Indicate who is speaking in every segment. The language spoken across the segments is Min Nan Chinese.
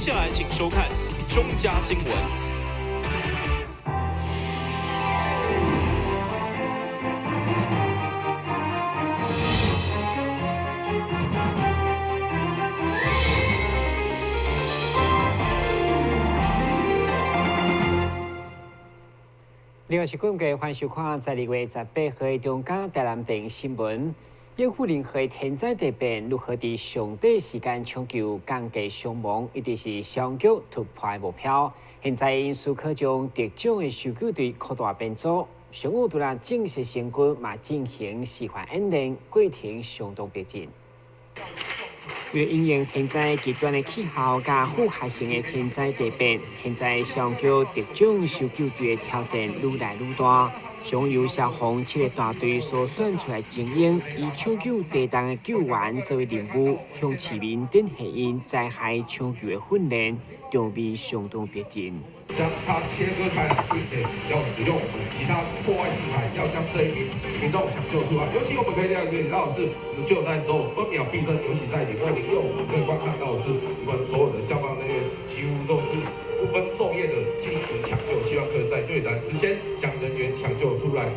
Speaker 1: 下來請收看中嘉新聞。
Speaker 2: 另外是今日歡迎收看12月18號的中嘉台南電新聞。應付任何天災地變，如何佇上短時間搶救降低傷亡，一直是消防局突破的目標。現在𪜶思考將特種的搜救隊擴大編組，上午除了正式成軍，嘛進行示範演練，過程相當逼真。為了因應天災極端的氣候佮複合性的天災地變，現在消防局特種搜救隊的挑戰愈來愈大。上由消防七個大隊所選出來精英，以搶救低重的救援作為任務，向市民展現𪜶災害搶救的訓練，場面相當逼真。
Speaker 3: 將它切割開來，並且要使用我們其他破壞器材，要將這一名民眾搶救出來。尤其我們可以了解到的是，我們救災時候分秒必爭，尤其在2026，我們可以觀看到的是，我們所有的消防人員幾乎都是不分晝夜的進行搶救，希望可以在最短時間將人員搶救出來。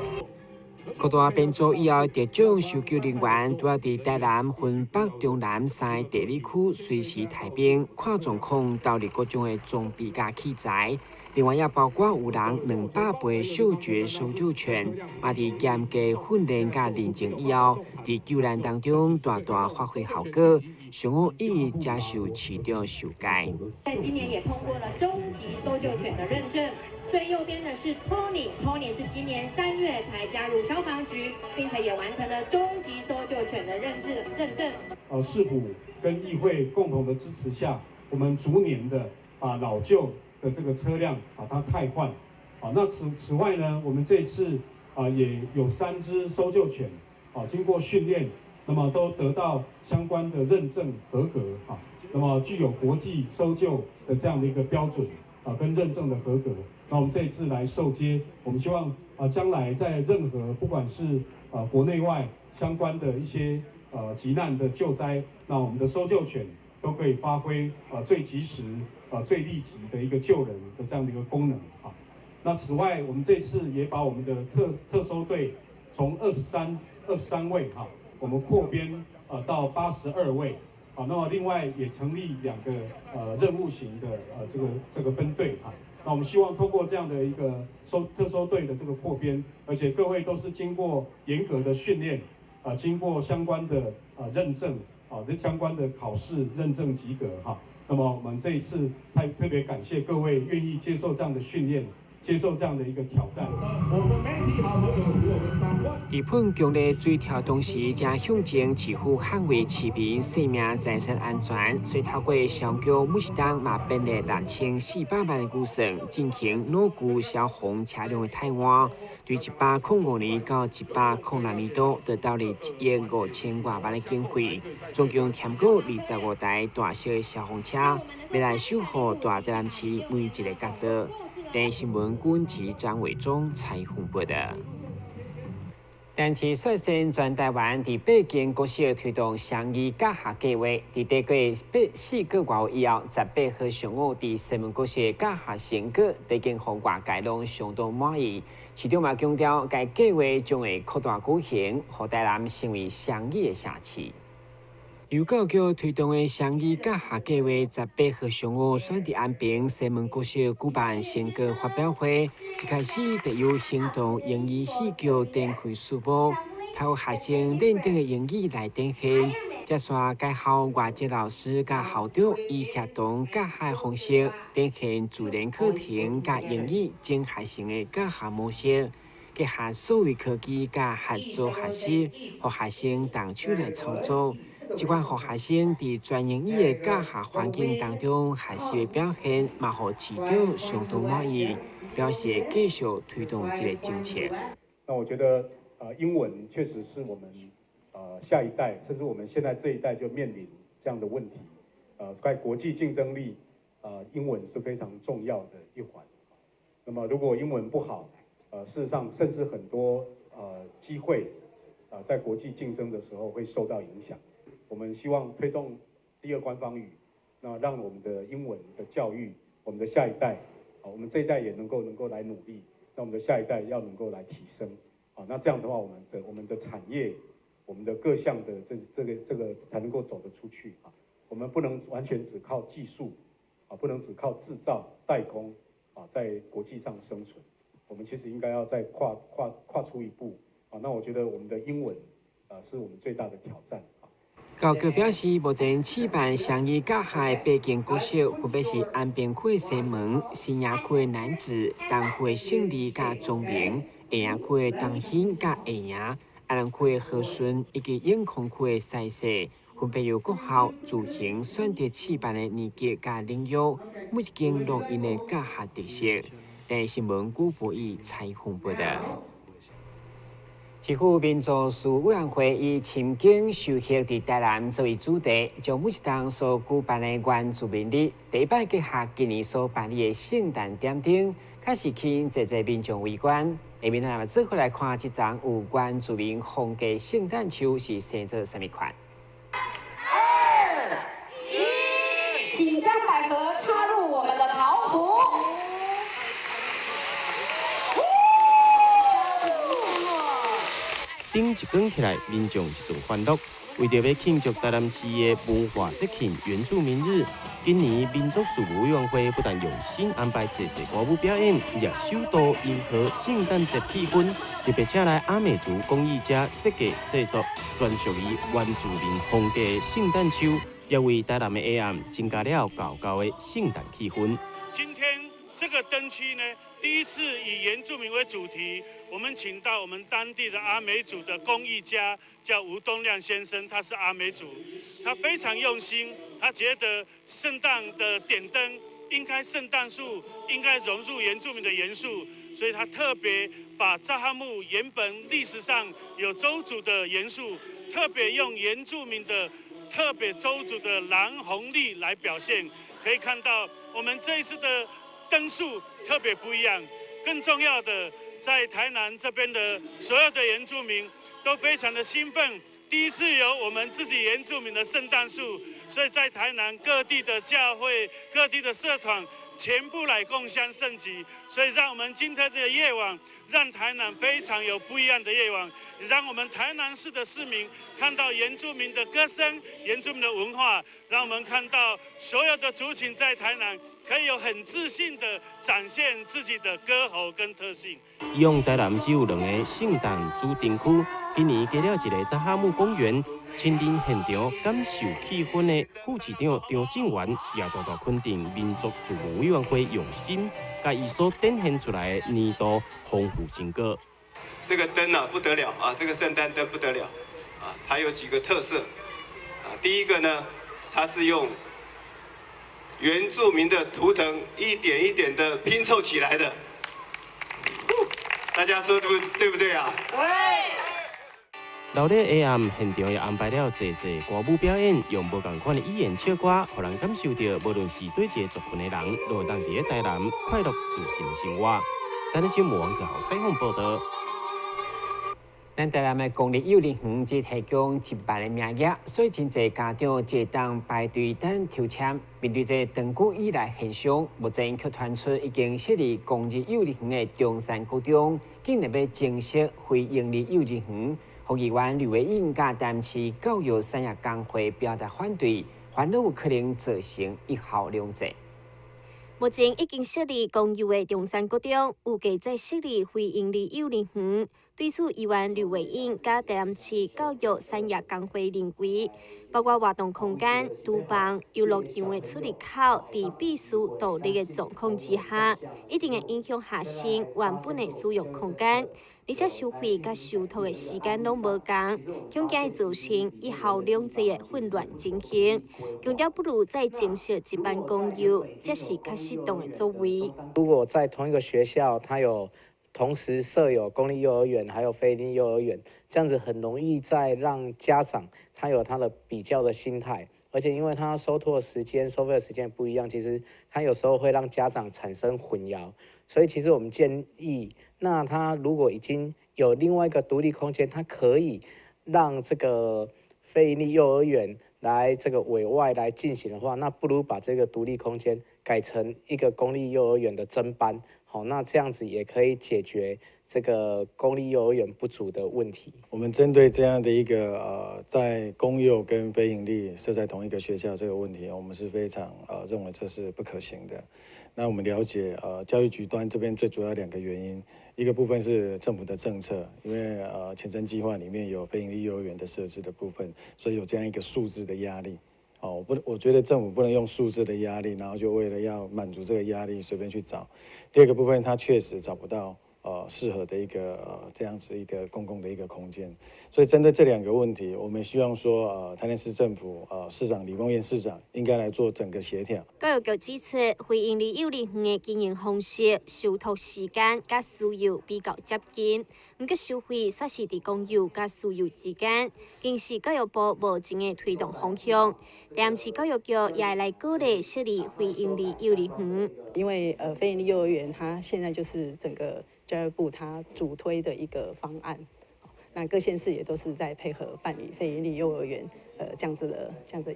Speaker 2: 擴大編組以後，特種搜救人員拄仔佇台南分北、中南三个地理區隨時待命，看狀況投入各種的裝備佮器材。另外也包括有人200倍嗅覺搜救犬，嘛佇嚴格訓練佮認證以後，佇救難當中大大發揮效果。上午一一接受市長授戒。
Speaker 4: 在今年也通過了中級搜救犬的認證。最右邊的是 Tony，Tony 是今年3月才加入消防局，並且也完成了中級搜救犬的認證。
Speaker 5: 市府跟議會共同的支持下，我們逐年的把老舊的這個車輛把它汰換。好，那此外呢，我們這次啊也有3隻搜救犬，啊經過訓練，那麼都得到相關的認證合格，啊，那麼具有國際搜救的這樣的一個標準，啊跟認證的合格。那我們這次來授階，我們希望啊將來在任何不管是啊國內外相關的一些急難的救災，那我們的搜救犬都可以發揮啊最及時、啊最立即的一個救人的這樣的一個功能啊。那此外，我們這次也把我們的特搜隊從23位哈，我們擴編到82位，啊，那麼另外也成立2個任務型的這個分隊哈。那我們希望透過這樣的一個特搜隊的這個擴編，而且各位都是經過嚴格的訓練，啊，經過相關的認證，啊，這相關的考試認證及格哈。那麼我們這一次特別感謝各位願意接受這樣的訓練，接受這樣的一個挑戰。
Speaker 2: 佇噴強烈水柱同時，正向前市府捍衛市民生命財產安全，所以透過消防局每一冬嘛編列6400萬的預算進行老舊消防車輛的汰換。對105年到106年度，得到了1億5000外萬的經費，總共添購25台大小的消防車，欲來守護大台南市每一个角落。電視新聞軍事張偉忠採訪報道。但是率先全台灣佇八間國小推動雙語教學計劃，佇短過4個月以後，18號上午佇西門國小教學成果，已經予外界攏相當滿意。市長嘛強調，該計劃將會擴大舉行，予台南成為雙語的城市。由教育局推動的雙語教學計劃，18號上午選佇安平西門國小舉辦成果發表會。一開始就由行動英語戲劇展開序幕，透過學生練習的英語來展現。接續該校外籍老師佮校長以協同教學方式，展現自然課程佮英語整合性的教學模式。結合數位科技佮合作學習，予學生動手來操作。這款予學生佇全英語的教學環境當中學習的表現，嘛予市長相當滿意，表示會繼續推動這个政策。
Speaker 5: 那我覺得，英文確實是我們下一代，甚至我們現在這一代就面臨這樣的問題。在國際競爭力，英文是非常重要的一環。那麼如果英文不好，事實上，甚至很多機會，在國際競爭的時候會受到影響。我們希望推動第二官方語，那那讓我們的英文的教育，我們的下一代，啊，我們這一代也能夠來努力，那我們的下一代要能夠來提升，啊，那這樣的話，我們的產業，我們的各項的這個才能夠走得出去啊。我們不能完全只靠技術，啊，不能只靠製造代工，啊，在國際上生存。我們其實應該要再跨出一步，啊，那我覺得我們的英文，啊，是我們最大的挑戰。
Speaker 2: 教育局表示，目前試辦雙語教學北京國小，分別是安平區的西門、新營區的楠梓、東區的勝利佮中明、下營區的東興佮下營、阿南區的和順以及永康區的西勢，分別由國校自行選擇試辦的年級佮領域，每一間攏有𪜶的教學特色。台視新聞古博義採訪報道。市府民族事務委員會以深耕修學佇台南作為主題，將每一冬所舉辦的原住民日，第一擺結合今年所辦理的聖誕點燈，開始吸引濟濟民眾圍觀。下面咱來做伙來看這叢有原住民風格聖誕樹是生做啥物款。
Speaker 6: 二一，請將百合插入我們的陶壺。
Speaker 7: 燈一關起來，民眾一陣歡樂。為著欲慶祝台南市的文化節慶原住民日，今年民族事務委員會不但用心安排濟濟歌舞表演，也首度迎合聖誕節氣氛，特別請來阿美族工藝家設計製作專屬於原住民風格的聖誕樹，也為台南的下暗增加了厚厚的聖誕氣氛。
Speaker 8: 今天這個燈區呢，第一次以原住民為主題，我們請到我們當地的阿美族的工藝家，叫吳東亮先生，他是阿美族，他非常用心，他覺得聖誕的點燈應該聖誕樹應該融入原住民的元素，所以他特別把扎哈木原本歷史上有鄒族的元素，特別用原住民的特別鄒族的藍紅綠來表現，可以看到我們這一次的燈樹特別不一樣。更重要的，在台南這邊的所有的原住民都非常的興奮，第一次有我們自己原住民的聖誕樹，所以在台南各地的教會、各地的社團全部來共襄盛舉，所以讓我們今天的夜晚，讓台南非常有不一樣的夜晚，讓我們台南市的市民看到原住民的歌聲、原住民的文化，讓我們看到所有的族群在台南可以有很自信的展現自己的歌喉跟特性。
Speaker 7: 以往台南只有兩個聖誕主燈區，今年加了一个扎哈木公園，親臨現場感受氣氛的副市長張正元也大大肯定民族事務委員會用心，共伊所展現出來的年度豐富成果。
Speaker 9: 這個燈啊不得了啊，這個聖誕燈不得了啊，它有幾個特色啊。第一個呢，它是用原住民的圖騰一點一點的拼湊起來的，大家說對不對不對啊？
Speaker 6: 對。
Speaker 7: 鬧熱下暗，現場也安排了濟濟歌舞表演，用無仝款的語言唱歌，予人感受著無論是佗一个族群的人，攏會當佇咧台南快樂自信的生活。台南新聞王子豪採訪報道。
Speaker 2: 咱台南的公立幼兒園只提供一萬个名額，所以真濟家長會當排隊等抽籤。面對這長久以來現象，目前卻傳出已經設立公立幼兒園的中山國中，竟然欲增設非營利幼兒園。副議員呂維穎佮台南市教育產業工會表達反對，煩惱有可能造成一校兩制。
Speaker 10: 目前已經設立公幼的中山國中，預計再設立非營利幼兒園。對此，議員呂維穎佮台南市教育產業工會認為，包括活動空間、廚房、遊樂場的出入口，佇必須獨立的狀況之下，一定會影響學生原本的使用空間。而且收費佮收託的時間攏無仝，恐驚會造成一校兩制的混亂情形。強調不如再增設一班公幼，才是較適當的作為。
Speaker 11: 如果在同一個學校，它有同時設有公立幼兒園，還有非營利幼兒園，這樣子很容易再讓家長他有他的比較的心態，而且因為他收託的時間、收費的時間不一樣，其實他有時候會讓家長產生混淆。所以其實我們建議，那他如果已經有另外一個獨立空間，他可以讓這個非營利幼兒園来这个委外来进行的话，那不如把这个独立空间改成一个公立幼儿园的增班，好，那这样子也可以解决这个公立幼儿园不足的问题。
Speaker 12: 我们针对这样的一个在公幼跟非营利设在同一个学校这个问题，我们是非常认为这是不可行的。那我们了解教育局端这边最主要两个原因，一个部分是政府的政策，因为前瞻计划里面有非营利幼儿园的设置的部分，所以有这样一个数字的压力。哦，不，我觉得政府不能用数字的压力，然后就为了要满足这个压力随便去找。第二个部分，他确实找不到适合的一个这样子一个公共的一个空间，所以针对这两个问题，我们希望说台南市政府市长李孟谚市长应该来做整个协调。
Speaker 10: 教育局指出，非营利幼儿园的经营方式、受托时间佮私幼比较接近，毋过收费煞是伫公幼佮私幼之间，其实教育部无前的推动方向。台南市教育局也会来鼓励设立非营利幼儿园。
Speaker 13: 因为非营利幼儿园它现在就是整个教育部它主推的一个方案，那各县市也都是在配合办理非营利幼儿园，这样子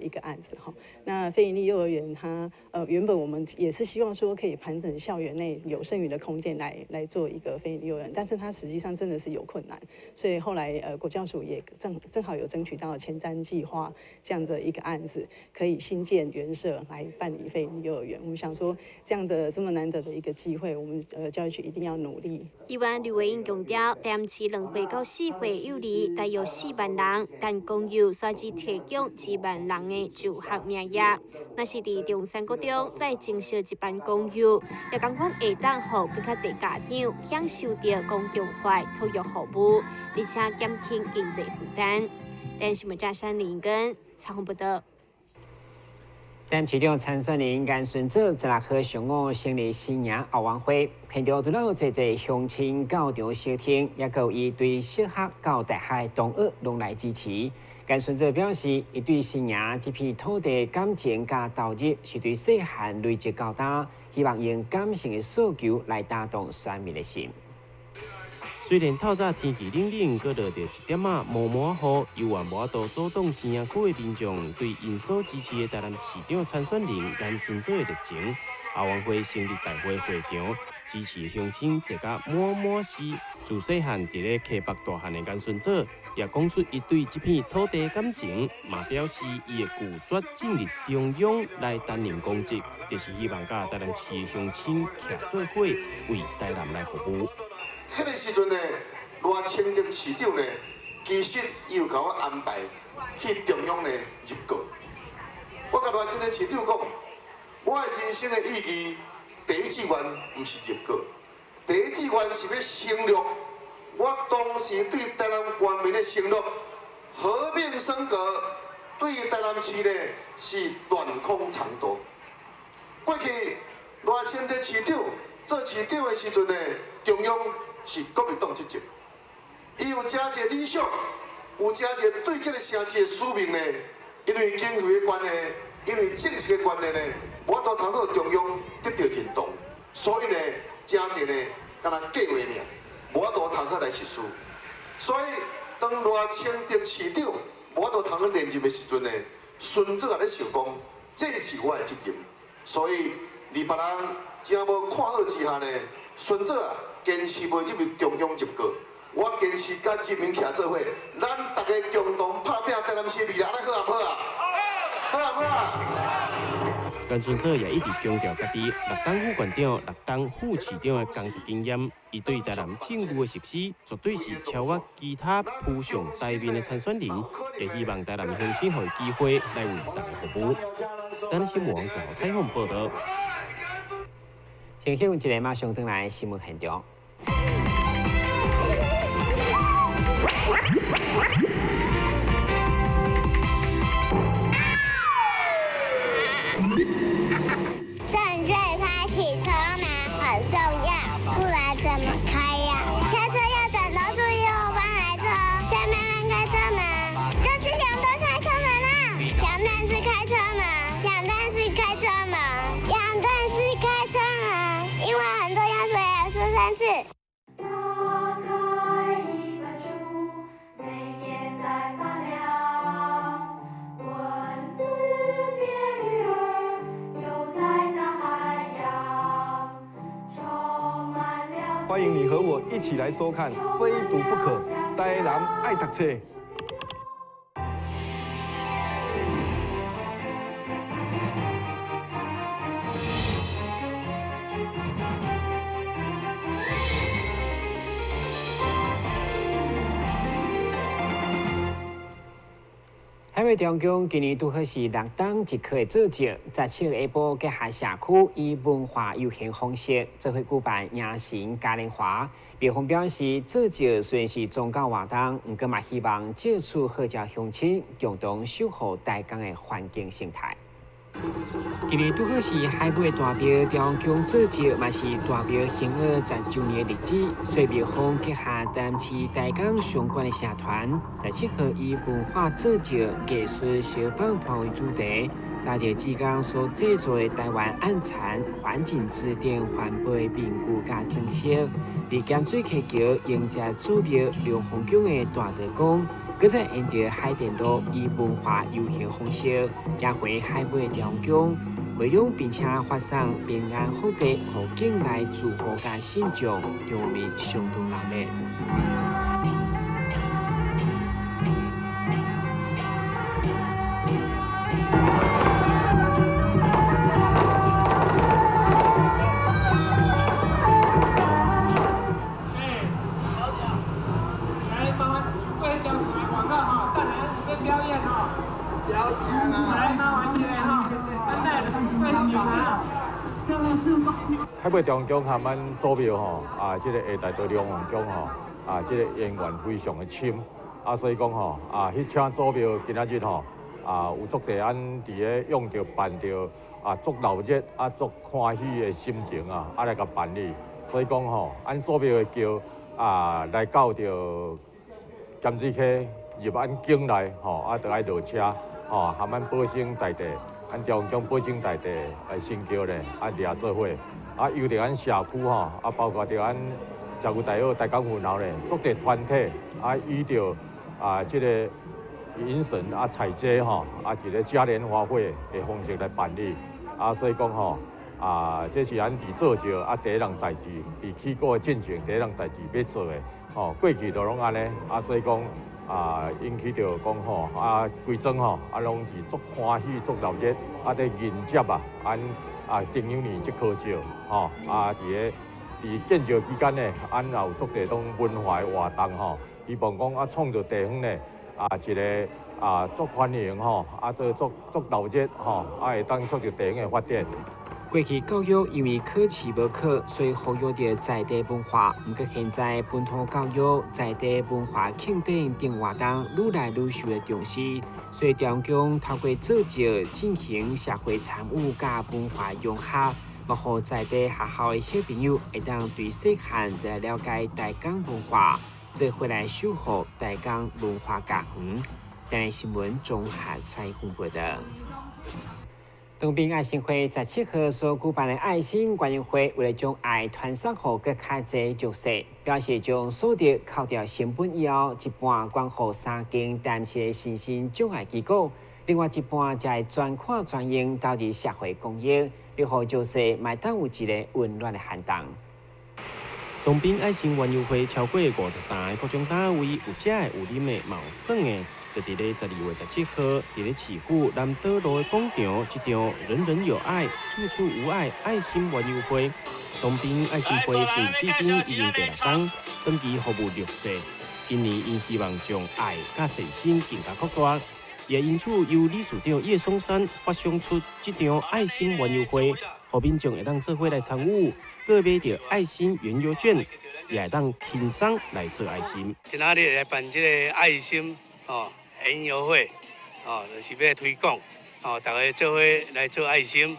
Speaker 13: 一个案子哈。那非营利幼儿园它原本我们也是希望说可以盘整校园内有剩余的空间来做一个非营利幼儿园，但是它实际上真的是有困难，所以后来国教署也正正好有争取到前瞻计划这样的一个案子，可以新建园舍来办理非营利幼儿园。我们想说这样的这么难得的一个机会，我们教育局一定要努力。
Speaker 10: 议员刘伟英强调，台南市2岁到4岁幼儿大约4万人，但公幼煞只提供1万人的就学名额。若是伫中山国中再增设一班公幼，也仝款会当予閣較濟家長享受著公共化托育服務，而且減輕經濟負擔。電視新聞張山林跟采訪報道。
Speaker 2: 台南市長參選人顏順祖16號上午成立新營後援會，現場除了有濟濟鄉親到場相挺，也閣有伊對小學到大學的同學攏來支持。顏順祖表示，伊對新營這片土地感情佮投入，是對細漢累積到今，希望用感性的訴求來打動選民的心。
Speaker 7: 雖然透早天氣冷冷，閣落著一點仔毛毛雨，猶原無法度阻擋新營區的民眾對𪜶所支持的台南市長參選人顏順祖的熱情。後援會成立大會會場，支持鄉親坐甲滿滿是。自細漢佇咧溪北大漢的顏順祖，也講出伊對這片土地感情，嘛表示伊會拒絕進入中央來擔任公職，就是希望佮台南市的鄉親徛做伙，為台南來服務。
Speaker 14: 彼个時陣呢，賴清德市長呢，其實伊有共我安排去中央呢入閣。我共賴清德市長講，我的人生的意義，第一志願毋是入閣，第一志願是欲承諾。我當時對台南縣民的承諾，合併升格，對台南市呢是斷空腸道。過去賴清德市長做市長的時陣呢，中央是國民黨執政，伊有誠濟理想，有誠濟對這個城市的使命呢。因為經費的關係，因為政策的關係呢，無法度通好中央得著認同，所以呢，誠濟呢，敢若計劃爾，無法度通好來實施。所以當賴清德市長無法度通好連任的時陣呢，順祖也咧想講，這是我的責任。所以佇別人誠無看好之下呢，順祖啊，堅持袂入去中央入閣，我堅持佮人民徛做伙，咱大家共同拍拚台南市未來，按呢好毋好啊？好毋好啊？
Speaker 7: 顏順祖也一直強調家己6冬副縣長、6冬副市長的工作經驗，伊對台南政務的熟悉，絕對是超越其他浮上台面的參選人。也希望台南鄉親予伊機會來為大家服務。台南新聞網站採訪報道。
Speaker 2: 先去一個馬上轉來新聞現場。
Speaker 15: 正確開啟車門很重要，不然怎麼開呀？下車要轉頭注意後方來車，再慢慢開車門。這是兩段開車門啦，兩段式開車門，兩段式開車門，兩段式開車門，因為很重要，所以要說三次。
Speaker 16: 打開一本書，每頁欢迎你和我一起來收看《非讀不可》，台南愛讀冊。
Speaker 2: 海尾中宫今年拄好是六冬一课的做节，17号下晡结合社区以文化游行方式，做伙举办迎神嘉年华。庙方表示，做节虽然是宗教活动，毋过嘛希望借此号召乡亲共同守护台江的环境生态。今年拄好是海尾大庙中宫做节，嘛是大庙兴业10周年的日子。所以庙方结合台南市台江相关的社团，在7号以文化做节、艺术小放伴为主题，在这之间所制作的台湾暗蚕环境之殿环保的面具佮装饰，伫咸水溪桥迎接祖庙龙凤宫的大道公。阁再沿著海淀路以文化游行方式，行回海尾中宫，会用并且发送平安福地，予境内住户佮信众，场面相当热闹。
Speaker 17: 海尾中宫和阮祖庙吼，啊，这个下大道龙凤宫吼，啊，这个渊源非常的深，啊，所以讲吼，啊，彼请祖庙今仔日吼，啊，有足济咱伫咧用著办著啊，足闹热啊，足欢喜的心情啊，啊来共办理。所以讲吼，按祖庙的轿啊，来到著咸水溪入按境内吼，啊，就爱落车吼，含咱保生大帝，按中宫保生大帝来神轿咧，啊，掠做伙。啊，由著咱社区吼，啊，包括著咱社区大学台江分校咧，足济团体啊，以著啊，这个迎神啊、采节吼，啊，一个嘉年华会的方式来办理。啊，所以讲吼，啊，这是咱伫做石啊，第一项代志，伫起鼓的进程，第一项代志欲做的，吼，过去都拢按呢。啊，所以讲啊，引起著讲吼，啊，规庄吼，啊，拢是足欢喜、足热闹，啊，伫迎接啊，按。啊，中央年这棵石，吼，啊，伫建石期间呢，俺也有足济种文化的活动吼，希望讲啊，创造地方呢，啊，一个啊，足欢迎吼，啊，做足足闹热吼，啊，会当促进地方的发展。
Speaker 2: 过去教育因为考试无考，所以忽略著在地文化。毋过现在本土教育、在地文化庆典等活动愈来愈受到重视，所以中宫透过做石进行社会参与佮文化融合，嘛予在地学校的小朋友会当对细汉就来了解台江文化，做伙来守护台江文化家园。台南新闻综合采访报道。东滨爱心会17号所举办的爱心关爱会，为了将爱传送予阁较济弱势，表示将所得扣掉成本以后，一半捐予3间台南市的身心障碍机构，另外一半则会专款专用投入社会公益，予弱势嘛会当有一个温暖的寒冬。
Speaker 7: 东滨爱心园游会超过50档的各种单位，有食的、有啉的、嘛有耍的。就伫咧12月17号，伫咧市府南岛路的广场，这场人人有爱、处处无碍爱心园游会。东滨爱心会成立至今已经第6冬，长期服务弱势。今年𪜶希望将爱佮善心更加扩大，也因此由理事长叶松山发想出这场爱心园游会，予民众会当做伙来参与，购买著爱心园游券，也会当轻松来做爱心。
Speaker 18: 今仔日来办这个爱心哦园游会，哦，就是欲推广，哦，大家做伙来做爱心，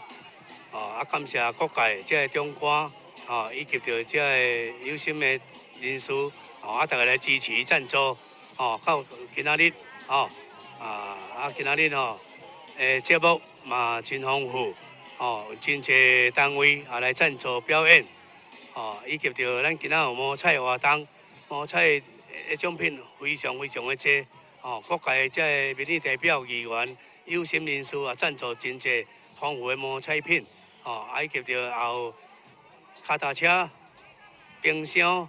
Speaker 18: 哦，啊，感谢各界这个长官，哦，以及著这个有心的人士，哦，啊，大家来支持赞助，哦，到今仔日，哦，啊，今仔日吼，节目嘛真丰富，哦，真济单位啊来赞助表演，哦，以及著咱今仔有摸彩活动，摸彩的奖品非常非常的济。哦，各界这个民意代表、议员、有心人士啊，赞助真济丰富的摸彩品，哦，啊，以及著也有跤踏车、冰箱、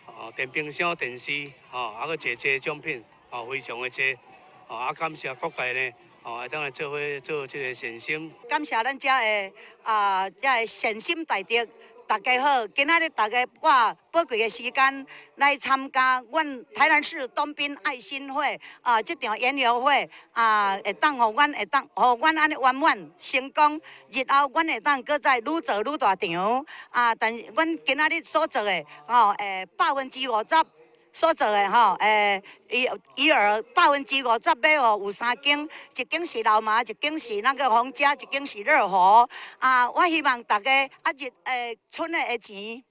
Speaker 18: 哦電冰箱、電視，吼，啊閣濟濟獎品，哦非常的濟，哦啊感謝各界呢，哦會當來做伙做這个善心。
Speaker 19: 感謝咱遮的啊，遮的善心大德。大家好，今仔日大家花寶貴的時間來參加阮台南市東濱愛心會啊，這場園遊會啊，會當予阮會當予阮按呢圓滿成功。日後阮會當閣再愈做愈大場啊！但是阮今仔日所做的吼，50%所做的吼，魚饵50%欲予有三間，一間是老媽，一間是那个洪家，一間是樂和。啊，我希望大家啊日賰的錢，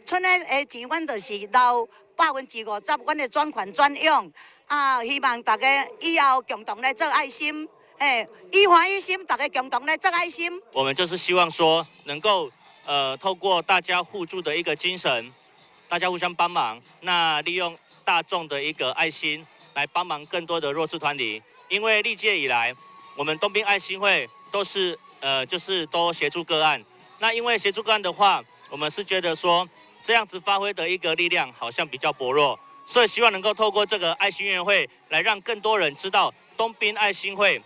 Speaker 19: 賰的錢，阮就是留50%，阮的專款專用。啊，希望大家以後共同來做愛心，嘿，以歡喜心，大家共同來做愛心。
Speaker 20: 我們就是希望說，能夠透過大家互助的一個精神。大家互相幫忙，那利用大眾的一個愛心來幫忙更多的弱勢團體。因為歷屆以來，我們東濱愛心會都是就是都協助個案。那因為協助個案的話，我們是覺得說這樣子發揮的一個力量好像比較薄弱，所以希望能夠透過這個愛心園遊會來讓更多人知道東濱愛心會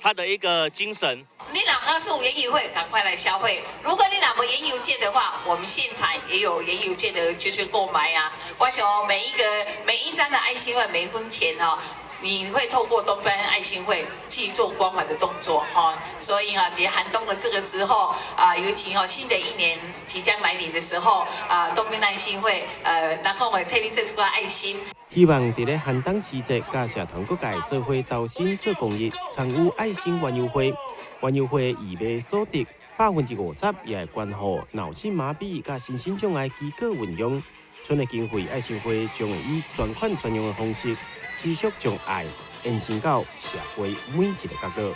Speaker 20: 它的一個精神。
Speaker 21: 你哪怕是有園遊會，趕快來消費。如果你若無園遊券的話，我們現場也有園遊券的，就是購買啊。我想每一個每一張的愛心會，每一分錢哈，你會透過東濱愛心會去做關懷的動作哈。所以哈，在寒冬的這個時候啊，尤其哈新的一年即將來臨的時候啊，東濱愛心會然後我替你做出個愛心。
Speaker 7: 希望佇咧寒冬時節，佮社團各界做伙投身做公益，參與愛心園遊會。園遊會義賣所得50%也會捐予腦性麻痹佮身心障礙機構運用。賰的經費，愛心會將會以專款專用的方式，持續將愛延伸到社會每一个角落。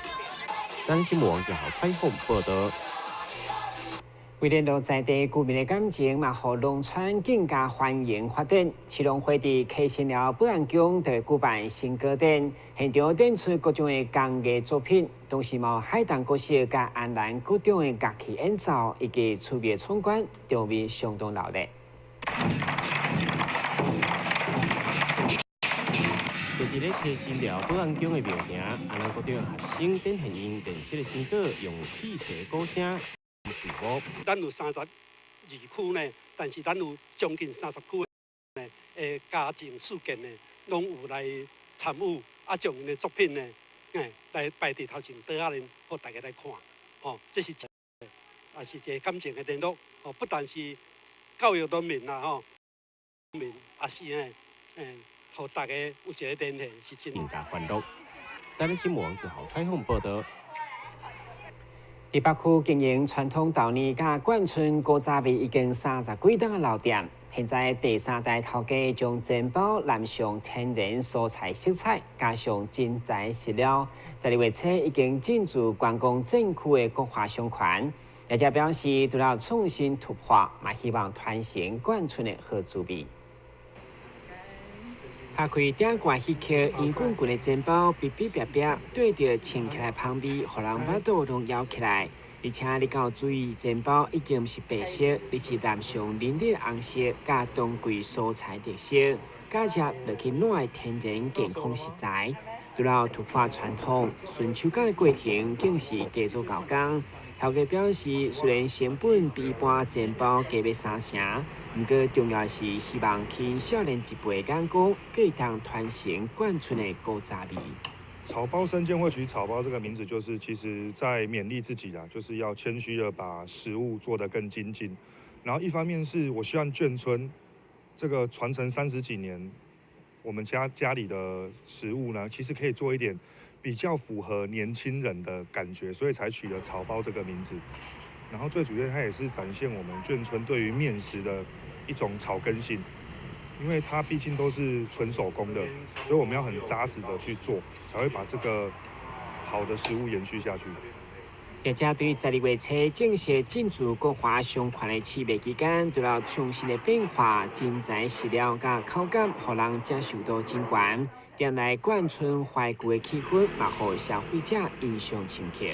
Speaker 7: 咱新聞網站後採訪報導。
Speaker 2: 為聯絡在地居民的感情，嘛予農村更加繁榮發展。市農會佇溪心寮保安宮特別舉辦新糕展，現場展出各種的工藝作品，同時嘛有海棠國小佮安南國中的樂器演奏以及趣味闖關，場面相當熱鬧。
Speaker 7: 就佇咧溪心寮保安宮的廟埕，安南國中學生展現𪜶練習的成果，用氣勢鼓聲。
Speaker 22: 咱有32區呢，但是咱有將近30區呢，家政事件呢，攏有來參與，啊，將𪜶的作品呢，來擺佇頭前桌仔面，予大家來看，吼，這是一個，也是一個感情的聯絡，吼，不但是教育農民啦，吼，民也是呢，予大家有一個聯繫，是真。
Speaker 7: 更加歡樂。台新聞王子豪採訪報導。
Speaker 2: 佇北區經營傳統豆奶佮冠村古早味已經30幾冬的老店，現在第三代頭家將煎包染上天然蔬菜色彩，加上真材實料，十二月初已經進駐觀光鎮區的國華商圈。業者表示，除了創新突破，嘛希望傳承冠村的好滋味。拍開鼎蓋彼刻，圓滾滾的煎包，嗶嗶癟癟，對著穿起來香味，予人腹肚攏枵起來。而且你敢有注意，煎包已經毋是白色，而是染上濃烈紅色，佮當季蔬菜特色，加入落去軟的天然健康食材。除了突破傳統，純手工的過程更是加做高工。頭家表示，雖然成本比一般煎包加欲三成，毋過重要是希望吸引少年一輩眼光，閣會當傳承冠村的古早味。
Speaker 23: 草包生煎會取草包這個名字，就是其實在勉勵自己啦，就是要謙虛的把食物做得更精進。然後一方面是我希望眷村這個傳承30幾年，我們家家裡的食物呢，其實可以做一點比較符合年輕人的感覺，所以才取了草包這個名字。然後最主要，它也是展現我們眷村對於麵食的一種草根性，因為它畢竟都是純手工的，所以我們要很紮實的去做，才會把這個好的食物延續下去。
Speaker 2: 業者對12月初正式進駐國華商圈的試賣期間，除了創新的變化、真材實料佮口感，予人接受度真懸。店內冠村懷舊的氣氛，嘛予消費者印象深刻。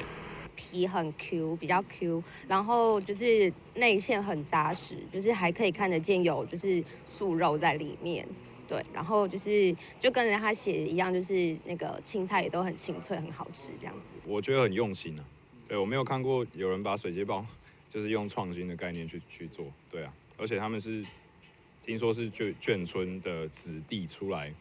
Speaker 1: 皮很 Q，比較 Q，然後就是內餡很紮實，就是還可以看得見有就是素肉在裡面。對，然後就是就跟人家寫的一樣，就是那個青菜也都很清脆，很好吃這樣子。
Speaker 3: 我覺得很用心啊，對，我沒有看過有人把水煎包就是用創新的概念去做，對啊，而且他們是聽說是眷村的子弟出來，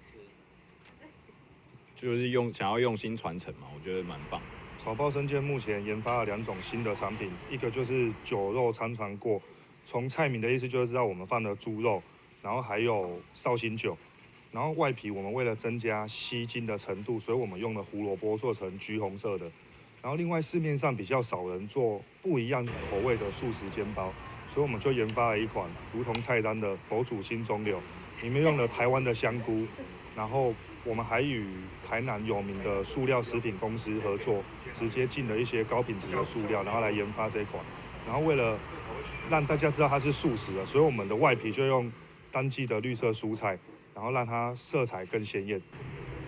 Speaker 3: 就是想要用心傳承嘛，我覺得蠻棒。
Speaker 23: 草包生煎目前研發了兩種新的產品，一個就是酒肉參嘗過，從菜名的意思就是知道我們放了豬肉，然後還有紹興酒，然後外皮我們為了增加吸睛的程度，所以我們用了胡蘿蔔做成橘紅色的。然後另外市面上比較少人做不一樣口味的素食煎包，所以我們就研發了一款如同菜單的佛祖心中留，裡面用了台灣的香菇，然後我們還與台南有名的塑料食品公司合作，直接進了一些高品質的塑料，然後來研發這一款。然後為了讓大家知道它是素食的，所以我們的外皮就用當季的綠色蔬菜，然後讓它色彩更鮮豔。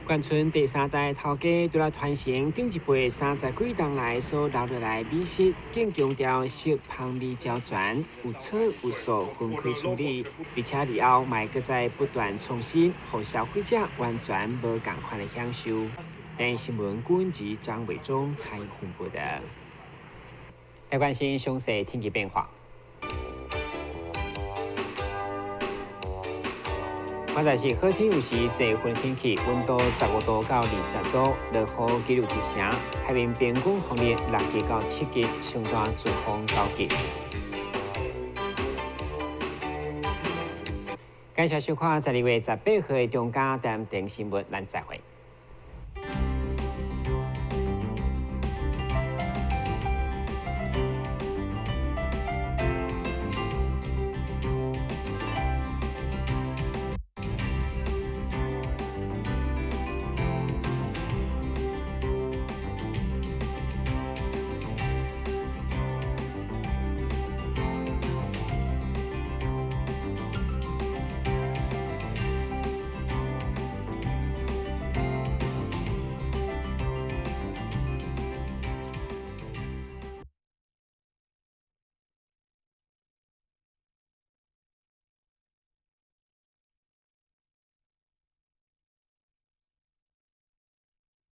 Speaker 2: 眷村第三代頭家除了傳承頂一輩30幾冬來所留落來美食，更強調食芳味齊全，有粗有素分開處理，而且日後嘛會閣再不斷創新，予消費者完全無仝款的享受。台視新聞郭文吉、張偉忠採訪報導。來關心詳細天氣變化。現在是好天，有時濟雲天氣，溫度15度到20度，落雨幾率一成。海面平均風力6級到7級，上大陣風9級。感謝收看12月18號的中嘉台電新聞，咱再會。